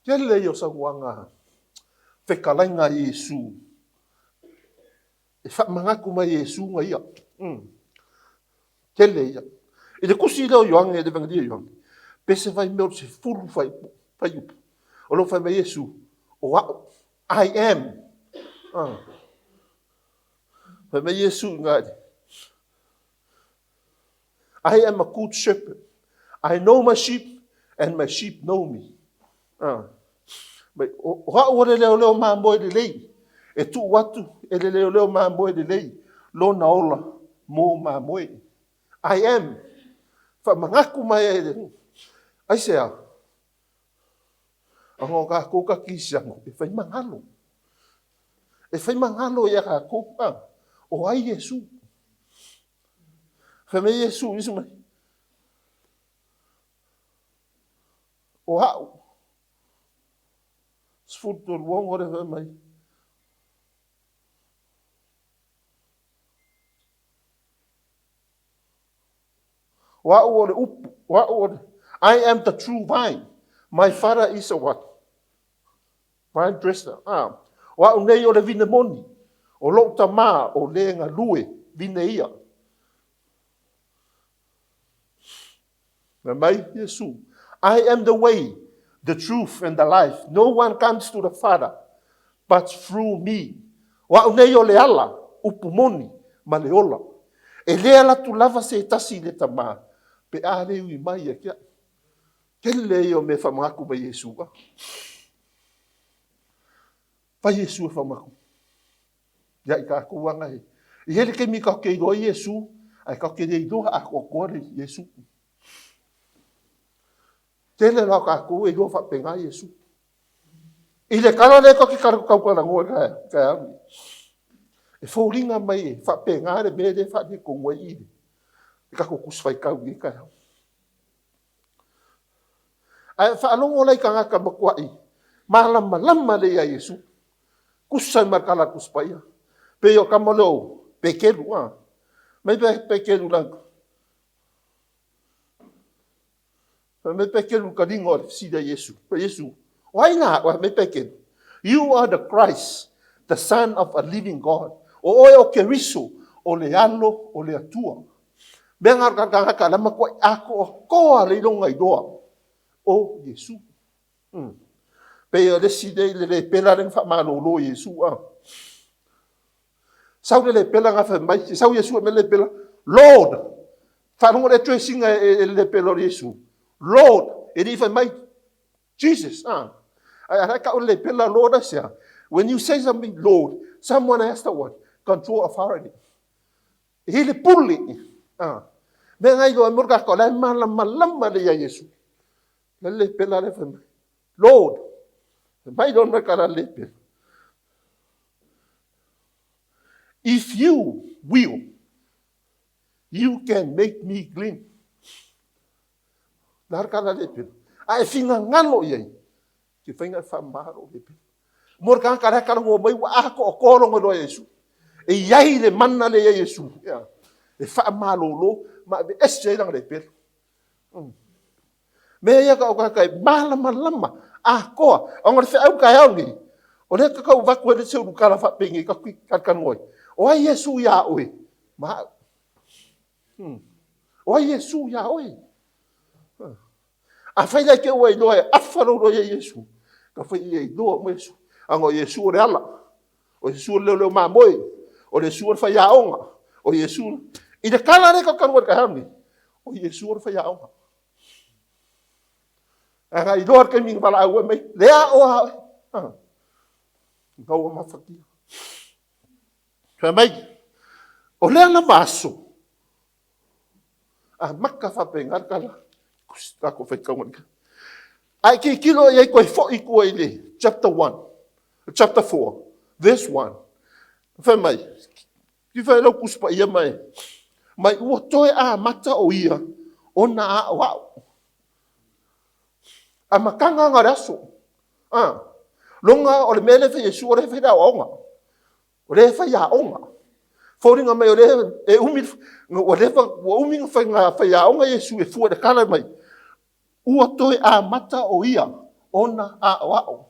Tele ia o saunoaga fetalaiga a Iesu e faamanatu mai Iesu na ia. Tele ia. I le tusi lea o Ioane, le Evangelia o Ioane, pe se vaimea o le 10 fuaiupu, o lo o fai mai Iesu, o au, I am. Fai mai Iesu i na, I am a good shepherd. I know my sheep and my sheep know me. Mai, o au o le leoleo mamoe lelei, e tuu atu e le leoleo mamoe lelei lona ola mo mamoe. I am. Faamanatu mai ai le... Aisea? Ona o tatou kakisiano e fai magalo. E fai magalo ia tatou. O ai Iesu? Fai mai Iesu, Iesu mai. O au. 36 le fai mai. O au o le upu, o au o le, I am the true vine. My father is a what? Vine dresser. O au nei o le vine moni. O lou tamā o le galue vine ia. Fai mai Iesu, I am the way, the truth and the life. No one comes to the Father but through me. O au nei o le ala, upu moni, ma le ola. E le ala atu lava se tasi i le Tamā, pe a le ui mai ia ke au. Tele ia o mea whamangaku mai Iesu. Fai Iesu e whamangaku. Ia i tākou anga he. I hele kemi ka ke iloa Iesu, ai ka ke le iloa a koa le Iesu. Tele la kākou e iloa whapenga Iesu. I le kala le ka ke kala kau kala ngoe ka ka au. E fōringa mai e whapenga le mea le wha ko ngoe i le. I ka ko kuswhai kau i ka au. Ae faalogo lai tagata matuai malamalama lelei ia Iesu. Kusa ai ma le tala a le Tusi Paia. Pei o tama lea o Petelu, a. Mai Petelu la. Fai mai Petelu i taliga o le fesili a Iesu. Fai Iesu, o ai la oe? Mai Petelu, You are the Christ, the Son of a living God. O oe o Keriso, o le Alo o le Atua. Mea ngā tagata la matuai atoatoa le iloga iloa o Iesu. Pei o le isi lea i le lepela lea na faamalolo Iesu a. Sau le lepela na fai mai, sau Iesu e mai le lepela, Lord, faalogo le address-ina e le lepela o Iesu. Lord, e le i fai mai, Jesus, ah. Ai ala ka o le lepela Lord aisea. When you say something, Lord, someone has the what? Control authority. E i le pule. Ah. Mea ngai loa mo ka ko la malamalama le ia Iesu. Le le pela le fai mai. Lord. Mai lon mai kala le pela. If you will, you can make me clean. Nā kala le pela. A e fingangalo iai. Ke whainga e whamaro le pela. Mo le tagata lea kalagoa mai ua atoatoa lona iloa ia Iesu. E i ai le mana lea ia Iesu, ia, e faamalolo ma aveese ai lana lepela. Mea ia ka o tagata e malamalama atoa. Ona o le feau taeao nei, o lea ka tau avatu ai le se ulukala faapenei ka talanoa ai. O ai Iesu iā oe? Ma au. O ai Iesu iā oe? Afai la e te ua iloa e afa lou loa ia Iesu, ka fai ia iloa mo Iesu. Aga o Iesu o le ala, o Iesu o le leoleo mamoe, o le Iesu o le faiaoga, o Iesu... I le tala lea ka talu ai le nei, o Iesu o le faiaoga. Aga iloa le taimi na valaau ai mai, le ao a oe. Nga ua mafatia. Fai mai, o lea lava aso, Amata faapena le tala, tatou faitauga i Ae tilotilo i ai toe foi i tua i le chapter 1, chapter 4, verse 1. Fai mai, ki fai lau Tusi Paia mai, mai ua toe amata o ia ona aoao. Amataga aga o le aso. Longa o le mea lea e fai e Iesu, o lea e fai le aoaoga. O lea e fai aoga. Foliga mai o lea e umi, ua leva, ua umi na fai aoga Iesu e fua i le tala mai. Ua toe amata o ia ona aoao.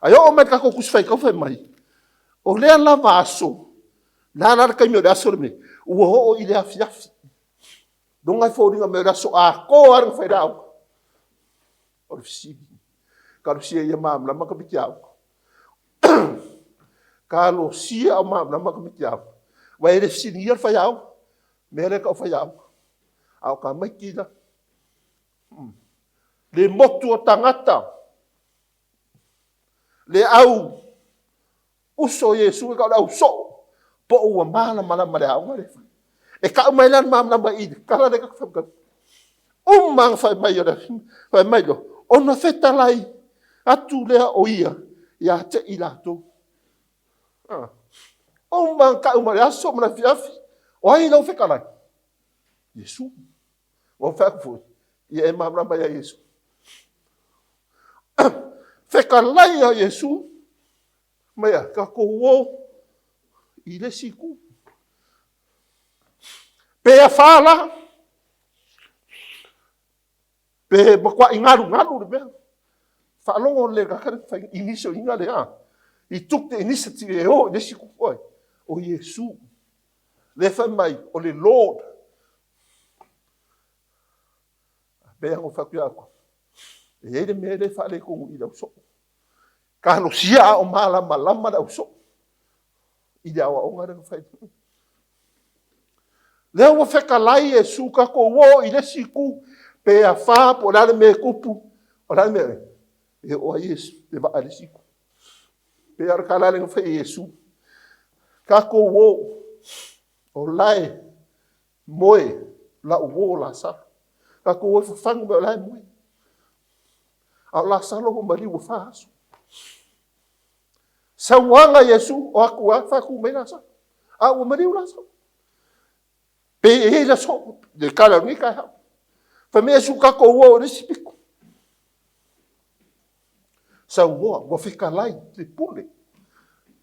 Ae oo mai i le tatou Tusi Faitau fai mai, o lea lava aso, le a la le taimi o le aso lenei? Ua oo i le afiafi. Luga e foliga mai o le aso atoa lava na fai le aoga. O le fesili, talosia ia malamalama tamaiti aoga. Talosia o malamalama tamaiti aoga. Ua e le fesiligia le faiaoga, mea lea e tau faiaoga. A o tamaiti la, le motu o tagata, le au uso o Iesu e tau o le au soo, po o ua malamalama i le aoga lea e fai. E tau mai la le malamalama i le tala lea ta te fai uma lava fai mai o le fai mai loa, ona fetalai atu lea o ia ia te i latou. Uma ona tau mai le aso ma le afiafi, o ai lau fetalai? Iesu. Ua fai atu foi, ia e malamalama ia Iesu. Fetalai ia Iesu, mai a, tatou o i le isi itu. Pe afa la, pe matuai galugalu le mea. Faalogo le tagata fai i nisi o iga lea. He took the initiative e o i le isi itu. Oi, o Iesu. Le fai mai, o le Lord. Pe ana fai atu ia outou, e i ai le mea lea e faaletonu i le ausoo. Talosia a o malamalama le ausoo i le aoaoga lea na fai. Lea ua fetalai Iesu, tatou o i le isi itu, pe afa po o le a le mea e tupu, o le a le mea e oo ai Iesu, le vaa i le isi itu. Pe a o le tala lea na fai e Iesu, tatou o, o la e moe lau uo o Lasalo. Tatou o e fafagu mea o la e moe. A o Lasalo ua maliu ua 4 aso. Sauaga Iesu, o atu lava faatu mai Lasalo. A ua maliu Lasalo. Pe e i ai le aso, le tala o lenei taeao. Fai mai Iesu, tatou o i le isi pito. Saunoa, ua fetalai le pule.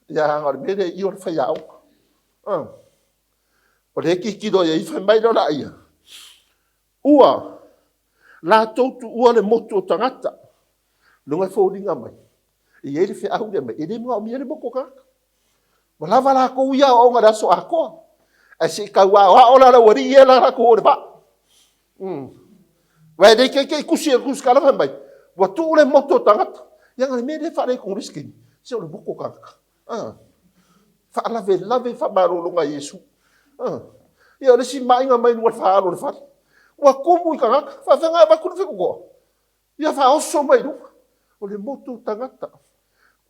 Ia, o le mea lea i o le faiaoga. O lea e tilotilo i ai, fai mai loa laia, ua latou tuua le motu o tagata. Luga e foliga mai, e i ai le feau lea mai, e le manaomia le motu o tagata. Ua lava latou ia aoaoga i le aso atoa. Ae se i tau aoao la le aualii ia la latou o i le vaa. Aua e le iteitei tusi e tusi tala fai mai, ua tuu le motu o tagata. Ia na le mea lea e faaletonu i le isi taimi, se o le motu o tagata. Faalavelave faamalologa a Iesu. Ia o le isi maaiga mai luga o le faaalo o le fale. Ua tumu i tagata, faafefea avatu le fetotoa. Ia faaoso mai luga. O le motu o tagata.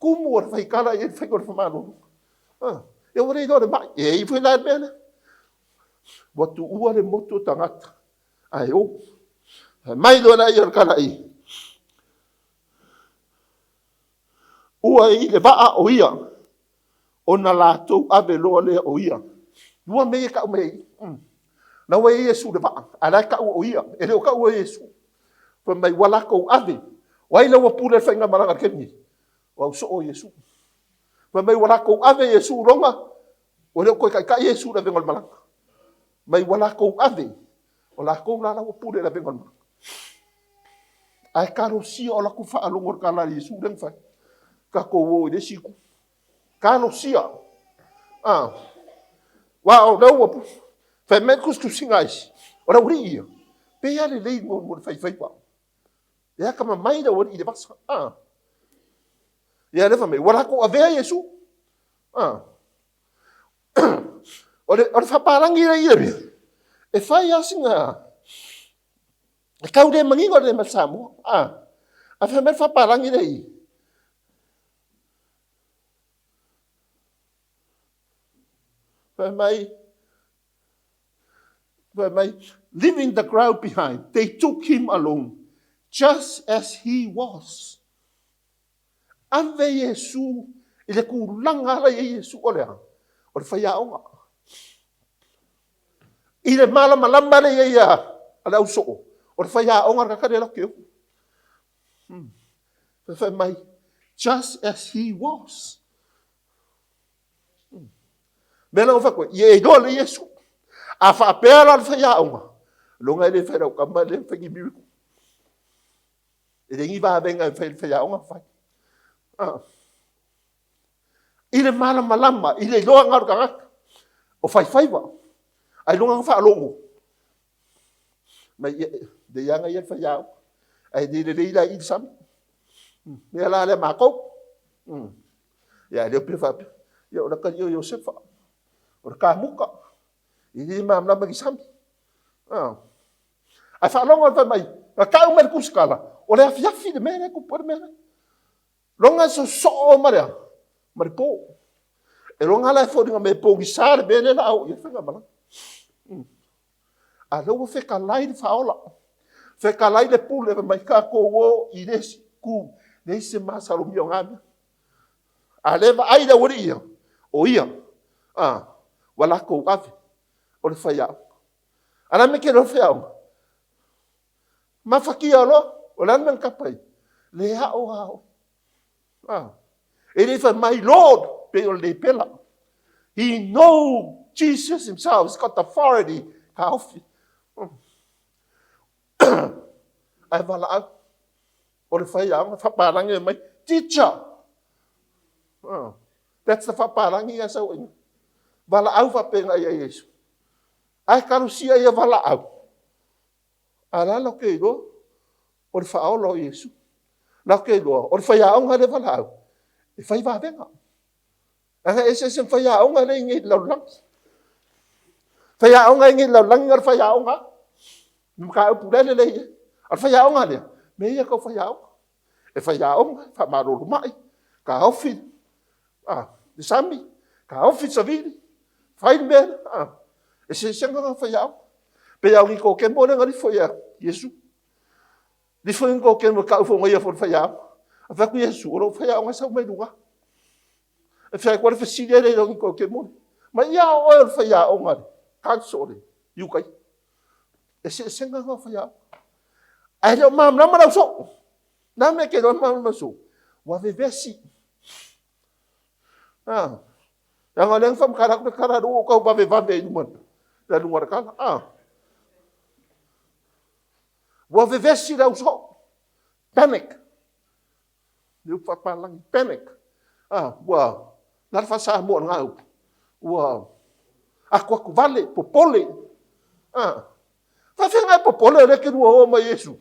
Tumu o le faitala i ai le faiga o le faamalologa. Ia ua le iloa le mai. E i foi la le mea lea. Ua tuua le motu o tagata. Ae o. Mai loa la ia o le tala i. Ua i le vaa o ia, ona latou ave loa lea o ia. Lua mea ia e tau mai ai. Na ua i ai Iesu i le vaa, a la e tau o ia. E le o tau o Iesu. Fai mai, ua latou ave. O ai la ua pule le faigamalaga i le taimi nei? O au soo o Iesu. Fai mai, ua latou ave Iesu loga, ua le o toe taitai Iesu i le avega o le malaga. Mai ua latou ave, o latou la la ua pule i le avega o le malaga. Ae talosia o latou faalogo i le tala a Iesu lea na fai. Tatou o i le isi itu. Talosia. Wa o lea ua fai mai le tusitusiga a isi, o le aualii ia, pe a lelei mo le faifaiva. E atamamai le aualii i le vasa. Ia lea fai mai, ua latou avea Iesu. O le faapalagi lea i le mea, e fai lava sina... E tau le manino le mea Samoa. A fai mai le faapalagi lea i... Fai mai, leaving the crowd behind, they took him alone, just as he was. Ave Iesu i le tulaga ala i ai Iesu o le a? O le faiaoga. I le malamalama le i ai a le ausoo, o le faiaoga le tagata lea latou te o. Fai mai, just as he was. Mea la ua fai atu ai, ia e iloa le Iesu. A faapea la le faiaoga, loga e le fai lau tama, e le fai ni miracle. E leai ni vavega e mafai e le faiaoga ona fai. I le malamalama, i le iloaga o le tagata, o faifaiva, ailoga na faalogo. Mai ia, lelei lava ia le faiaoga, ae le lelei la i i le sami. Mea la lea matou. Ia, le pe faapea, ia o le atalii o Iosefa, o le kamuta, e le malamalama i le sami. Ae faalogo fai mai, na tau mai le tusitala, o le afiafi le mea lea e tupu ai le mea lea. Loga e sosoo ma le a? Ma le po. E loga la e foliga mai e pogisa le mea lea o le a oo i ai le faigamalaga. A lea ua fetalai le faaola, fetalai le pule, fai mai tatou o i le isi itu, leai se masalomia o na mea. A lea e vaai le aualii ia, o ia, ua latou ave, o le faiaoga. A o le a le mea e te iloa ai le faiaoga? Mafatia loa, o le a le mea na tapa ai? Le ao lava oe. E le i fai mai, Lord, pei o le lepela. He know Jesus himself has got the authority. Taofi. Ae valaau. O le faiaoga, faapalagi mai, teacher. That's the faapalagi ia sau ina. Valaau faapena ia Iesu. Ae talosia ia valaau. A la la te iloa, o le faaola o Iesu. La te iloa, o le faiaoga le valaau, e fai vavega. Aga eseese ma faiaoga le i nei i le lalolagi. Faiaoga i nei i le lalolagi, na o le faiaoga. Mataupu la e lelei ai. A o le faiaoga lea, mea ia tau faiaoga. E faiaoga, faamalolo mai, taofi le sami, taofi le savili, fai le mea, eseesega na faiaoga. Pei lava o Nikotemo lea na lifo ia Iesu. Lifo Nikotemo e tau foi o ia foi o le faiaoga. A fai atu Iesu, o lou faiaoga e sau mai luga. E fai atu le fesili lea i Nikotemo. Ma ia o oe o le faiaoga, le council o le Iutai. Eseesega na faiaoga. Ae le o malamalama lau soo. Na mea ke loa malamalama soo. Ua vevesi. Leaga o lea na faamatala atu le tala ua tau vavevave i luma le aluga o le tala. Ua vevesi le ausoo. Panic. Le upu faapalagi. Panic. Ua, la le faa-Samoa o lena upu. Ua atuatu vale, popole. Faafeaga e popole o lea e te lua o ma Iesu.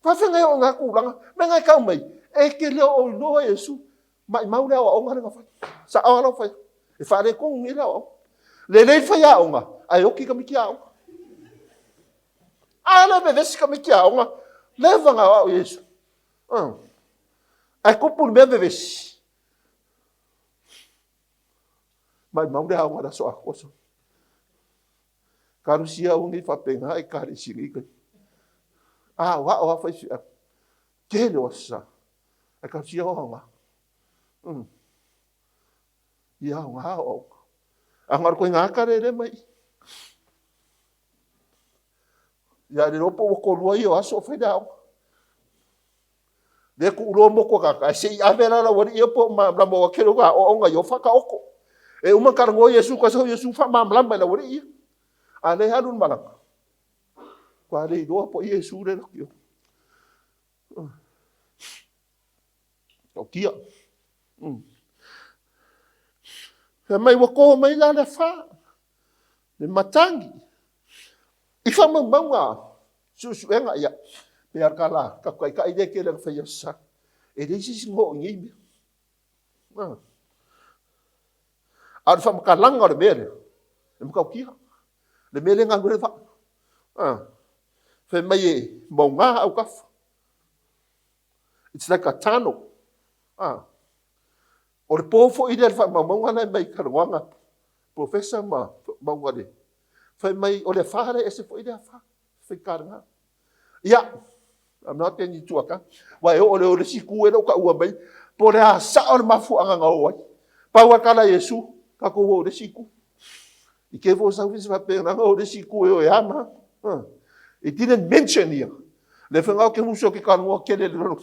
Faafeaga e oo i na tulaga. Mea na e tau mai, e te le o iloa Iesu. Maimau le aoaoga lea na fai. Sa'o lava lau fai. E faaletonu nei le aoaoga. Lelei le faiaoga, ae oti tamaiti aoga. A le vevesi tamaiti aoga, leva na aoao Iesu. Ae tupu le mea vevesi. Maimau le aoga le aso atoa so. Talosia aua nei faapena ekalesia nei taimi. Aoao lava faifeau. Tele o aso Sa. Ae talosia o aoga. Ia aoga aoaoga. A na o le koiga ata lea le mai. Ia le iloa po ua tolua ia o aso o fai le aoga. Lea tuuloa motu a tagata, ae se i ave la lau alii ia po o malamalama ua tele o aoaoga ia o faataoto. E uma talanoa Iesu, toe sau Iesu faamalamalama i lau alii ia. A lea alu le malaga. Ua le iloa po o Iesu le laki o. Tautia. Fai mai ua to mai la le afa, le matagi. I faamaumauga suesuega ia, pe a tala, tatou taitai lea e tele na fai aso Sa. E leai se isi na oo i nei mea. A o le faamatalaga o le mea lea, e matautia. Le mea lea na alu ai le vaa. Fai mai e mauga autafa. It's like a tunnel. O le po foi lea le faamaumauga la e mai talanoaga professor ma mauga le. Fai mai o le afa lea ese foi le afa. Faigata lena. Ia, I'm not getting into account. Ua e oo le o le isi itu e le o taua mai, po o le a sao le mafuaaga na o ai. Pau a tala Iesu, tatou o le isi itu. I ke fo sau se faapea na o le isi itu e o e ama. It didn't mention ia. Le whenga o ke muso ke kalua kele le lolo.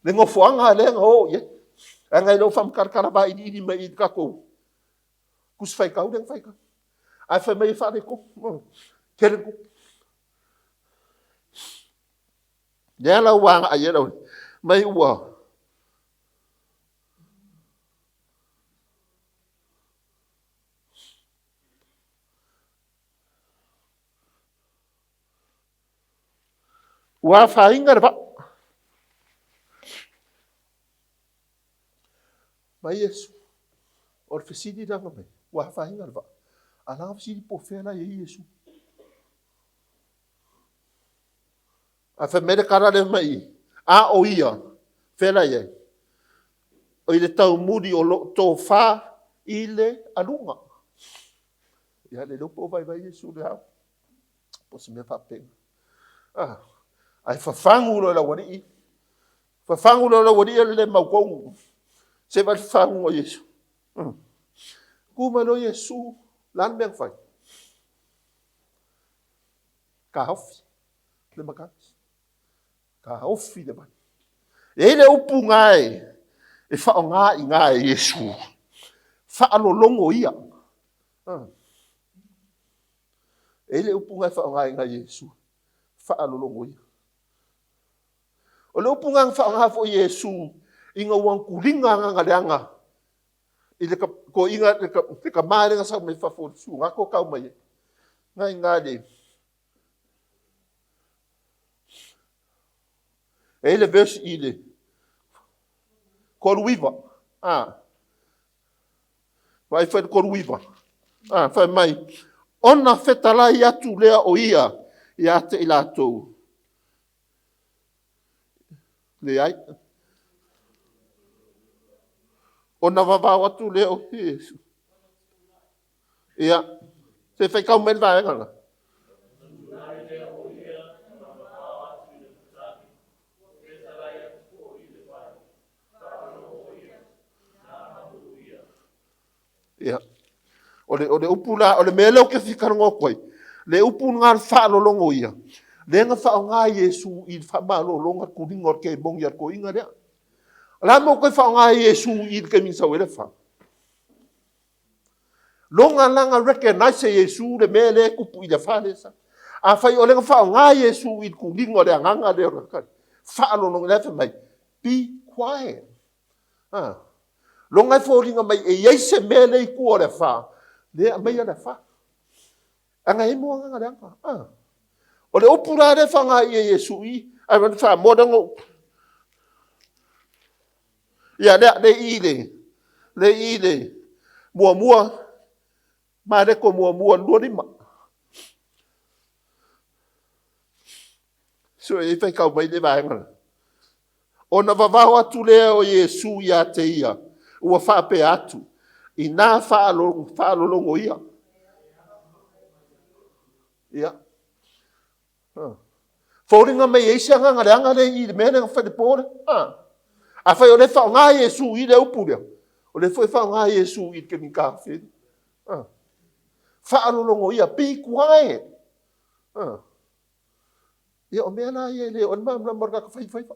Le nofoaga lea na o i ai. Aga e le o faamatalatala vailiili mai i le tatou tusi faitau lea na faitau. Ae fai mai e faaletonu. Tele tupe. Lea la ua agai ai lau mai ua Ua afaina le vaa. Mai Iesu, o le fesili lea na mai, ua afaina le vaa. A la fesili po o fea la e i ai Iesu. Ae fai mai le tala lea mai i, a o ia, fea la e i ai? O i le taumuli o lo o tofa i le aluga. Ia le iloa po o vaivai Iesu i le ao. Po o se mea faapena. Ah, ae fafagu loa e le aualii. Fafagu loa e le aualii e le mautonu. Se vai fafagu o Iesu. Tu mai loa Iesu, la le mea na fai. Taofi le makati. Taofi le vai. E i le upu na e faaaoga i ina e Iesu. Faalologo ia. Ah. E i le upu na e faaaoga i ina e Iesu. Faalologo ia. O le upu na faaaoga foi e Iesu ina ua tuliga agaga leaga i le toeaina le tama lea na sau mai fafo i le sugato tau mai ai. Na ina le E i le verse i le 39. Ah. Vaai fai le 39. Ah, fai mai, ona fetalai atu lea o ia ia te i latou. Leai. Ona vavao atu lea o Iesu. Ia, se faitau mai le vaega lena. Ia. O le upu la, o le mea lea ou te fia talanoa atu ai, le upu lena le faalologo ia, lea na faaaoga Iesu i le faamalologa tuliga o le kemoni a le toeaina lea. O le a le mea ua toe faaaoga ai Iesu i le taimi na sau ai le afa? Loga la na recognize e Iesu le mea lea e tupu i le afa lea sa. Afai o lea na faaaoga Iesu i le tuliga o le agaga lea o le faalologo, lea fai mai, be quiet. Ah. Loga e foliga mai e i ai se mea lea i tua o le afa, lea e aumaia le afa. Aga e mo agaga leaga. Ah. O le upu la lea faaaoga i e Iesu i, ai ma faamoa lea no. Ia lea le i le le i le muamua Mareko muamua 25. So e faitau mai le vaega. Ona vavao atu lea o Iesu ia te ia, ua faapea atu, inā faalologo ia. Ia. Foliga mai e i ai se agaga leaga lea i le mea lea na fai i le po lea. Afai o lea e faaaoga Iesu i le upu lea, o lea foi e faaaoga Iesu i le kemika Faalologo ia, be quiet. Ia, o mea la ia e le o le malamalama o le tagata faifaiva.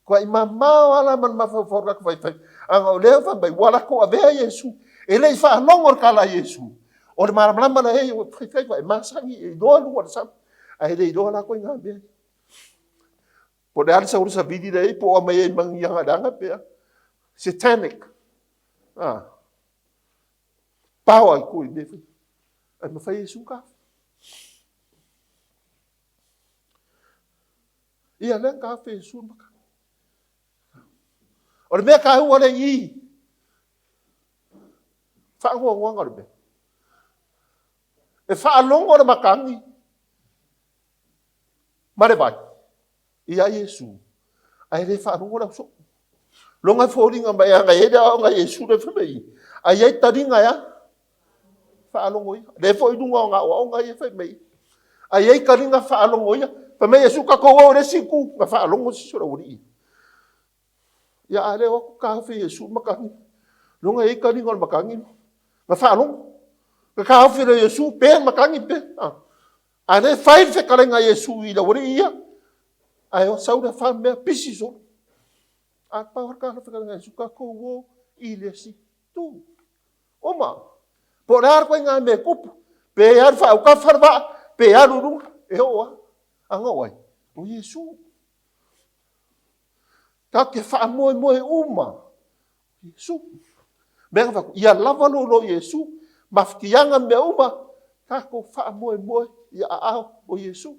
Tuai mamao lava la ma le mafaufau o le tagata faifaiva. Ana o lea fai mai, ua latou avea Iesu. E le i faalogo le tala a Iesu. O le malamalama la e faifaiva, e masani, e iloa luga o le sami. Ae le iloa la ituaiga mea. Po o le a le sau o le savili lea po o aumai ai ma ni aga leaga pe a. Satanic. Ah. Power i tua i mea fai. Ae mafai Iesu ka. Ia lea ka fe Iesu maka. O le mea taua le i faanoanoaga o le mea. E faalogo le matagi ma le vai ia Iesu, ae le faalogo le ausoo. Loga e foliga mai ana e le aoga Iesu le fai mai, ai ai taliga e a? Faalogo ia. Le foi i luga o ngā aoaoga ia fai mai. Ai ai taliga faalogo ia. Fai mai Iesu tatou o i le isi itu, na faalogo sisi o le aualii. Ia a le o atu taofi Iesu matagi. Loga e ai taliga o le matagi, na faalogo. Na taofi le Iesu, pe matagi pe. A le fai le fetalaiga a Iesu i le aualii ia, ae o sau le afa mea pisi solo. A pau le tala fetalaiga a Iesu, tatou o i le isi itu. Uma. Po o le a le ituaiga mea e tupu, pe alu faaautafa le vaa, pe alu i luga, e oo lava. Aga o ai? O Iesu. Tatou te faamoemoe uma i Iesu. Mea na fai atu, ia lava lou iloa i Iesu, mafatiaga ma mea uma, tatou faamoemoe i aao o Iesu.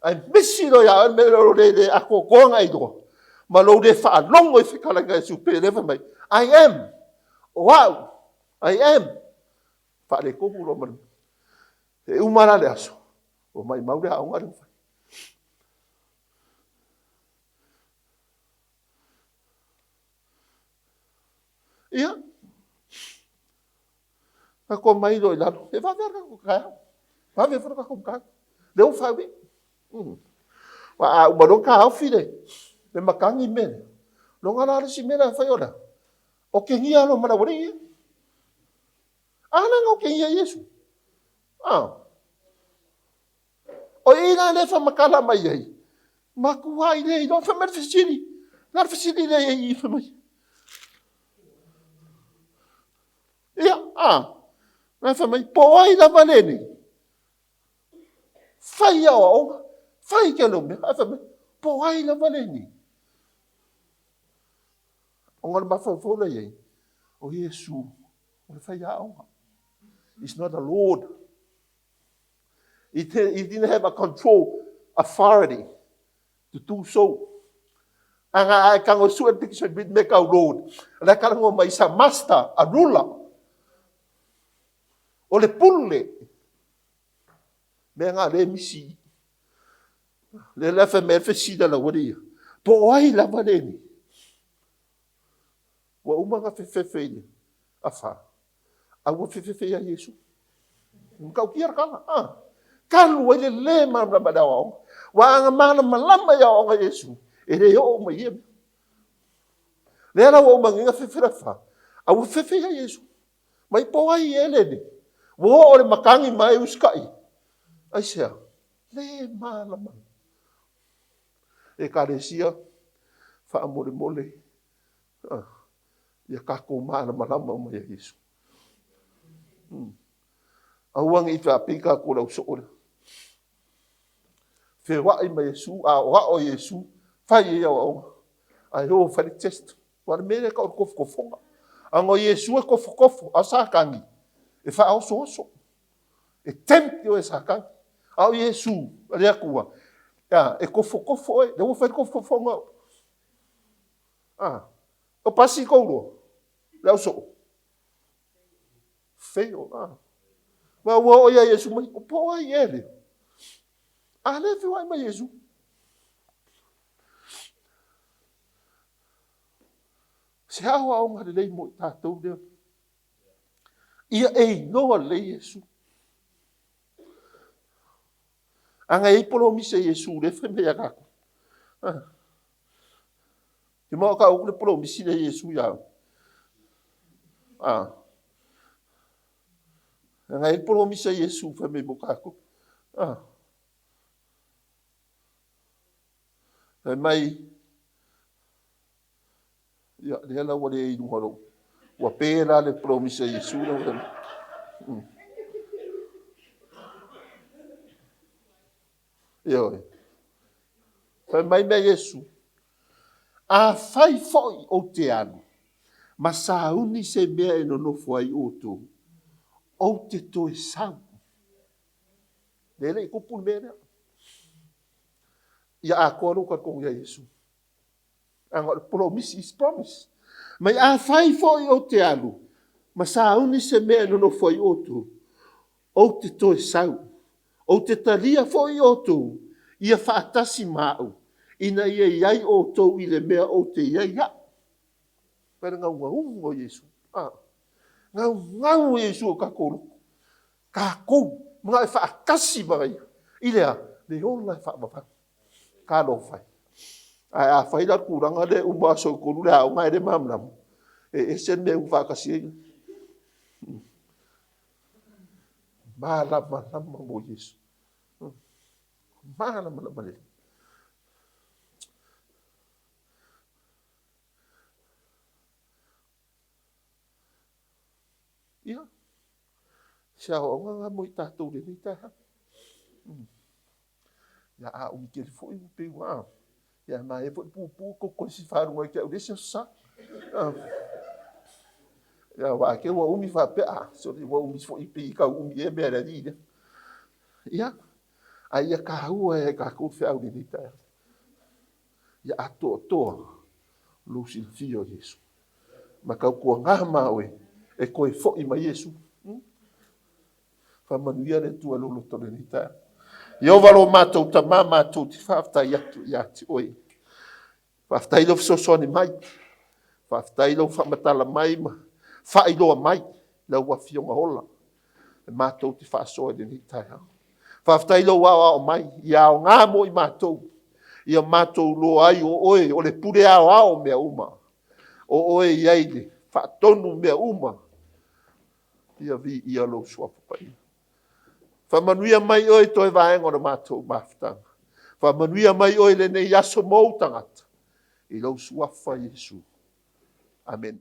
Ae misi loa ia oe le mea lea o lou le atoatoa ona e iloa, ma lou le faalogo i fetalaiga a Iesu pei o lea e fai mai, I am, o au, I am. Faaletonu loa ma le mea. E uma la le aso, ua maumau le aoga lea ua fai. Ia, tatou omai loa i lalo. E vave lava le tatou taeao. Vave foi le tatou mataupu. Lea ua fai. A uma loa taofi le matagi mea lea, loga la le isi mea la e fai o le a? Otegia loa ma le aualii ia. A lea na otegia ai Iesu. O i la lea e faamatala mai ai, matuai le iloa. Fai mai le fesili, na o le fesili lea i i fai mai. Ia, a, na fai mai, po o ai lava lenei? Fai aoaoga, fai tele o mea, ae fai mai, po o ai lava lenei? Ona o le mafaufau la i ai, o Iesu, o le faiaoga. He's not a Lord. He didn't have a control authority to do so. Aga a e tago e sue le dictionary me tau Lord, o la e talanoa mai is a master, a ruler. O le pule. Mea na le misi. Le la fai mai fesili a le aualii ia. Po o ai lava lenei? Ua uma ona fefefe i le afa, a ua fefefe ia Iesu. Matautia le tala. Ah. Talu ai le le malamalama i le aoaoga. Ua aga malamalama i aoaoga Iesu, e le oo mai ia mea. Lea la ua uma nei ona fefe le afa, a ua fefe ia Iesu. Mai po ai e lenei. Ua oo le matagi ma e usitai. Aisea? Le malamalama. Ekalesia, faamolemole, ia tatou malamalama uma ia Iesu. Aua ne i faapei tatou le ausoo lea. Feoai ma Iesu, aoao Iesu, fai ai aoaoga, ae o fai le test. Aua o le mea lea e tau o le tofotofoga. Aga o Iesu e tofotofo, a o Satani e faaosooso. E tempt oe e Satani. A o Iesu, le Atua, e tofotofo oe. Lea ua fai le tofotofoga. O pasi tou loa, le ausoo. Fail. Ma ua oo ia Iesu mai, o po o ai ea lea? A lea e feoai ma Iesu. Se aoaoga lelei mo i tatou lea. Ia e iloa lelei Iesu. Aga e i ai polomise Iesu lea fai mai ia tatou. Ah. Te maua ka le polomisi lea Iesu ia au. Ah. Aga e i ai polomise Iesu fai mai mo tatou. Ah. Fai mai, ia, lea la ua le i luga lou. Ua pe la le promisa Iesu la ua. Ioe. Fai mai mea Iesu, afai foi ou te alu, ma sauni se mea e nonofo ai outou, ou te toe sau. Lea le i tupu le mea lea. Ia atoa lou talitonu ia Iesu. Aga o le promise is promise. Mai afai foi ou te alu, ma sauni se mea e nonofo ai outou, ou te toe sau. Ou te talia foi outou, ia faatasi ma au, ina ia i ai outou i le mea ou te i ai au. Fai le gaugauga o Iesu. Ah. Gaugau o Iesu o tatou loto. Tatou, manao e faatasi ma ia. I le a? Le ola e faavavau. Talofa e. Ae a fai la le tulaga lea e uma aso e 3 le aoga ae le malamalama, e ese le mea ua faatasi ai. Malamalama mo Iesu. Malamalama lelei. Ia, se aoaoga lena mo i tatou i lenei taeao. Ia a umi tele foi ua pei ua, ia manaia foi le puupuu tou toe faalogo ai ia te au i le isi Aso Sa. Ia aua a te i ua umi faapea, a sole ua umi foi pei e tau umi ea mea a le alii lea. Ia, a ia taua ia i tatou le feau i lenei taeao. Ia atoatoa lou silafia o Iesu. Ma tautuana ma oe e toe foi mai Iesu. Faamanuia le Atua i lou loto i lenei taeao. Ieova lo matou Tama, matou te faafetai atu ia te oe. Faafetai lou fesoasoani mai. Faafetai lou faamatala mai ma faailoa mai lau Afioga ola e matou te faasoa i lenei taeao. Faafetai lou aoao mai, ia aoga mo i matou, ia matou iloa ai o oe o le pule aoao o mea uma. O oe e i ai le faatonu o mea uma. Ia viia lou suafa paia. Faamanuia mai oe i toe vaega o le matou mafutaga. Faamanuia mai oe i lenei aso ma ou tagata. I lou suafa Iesu. Amene.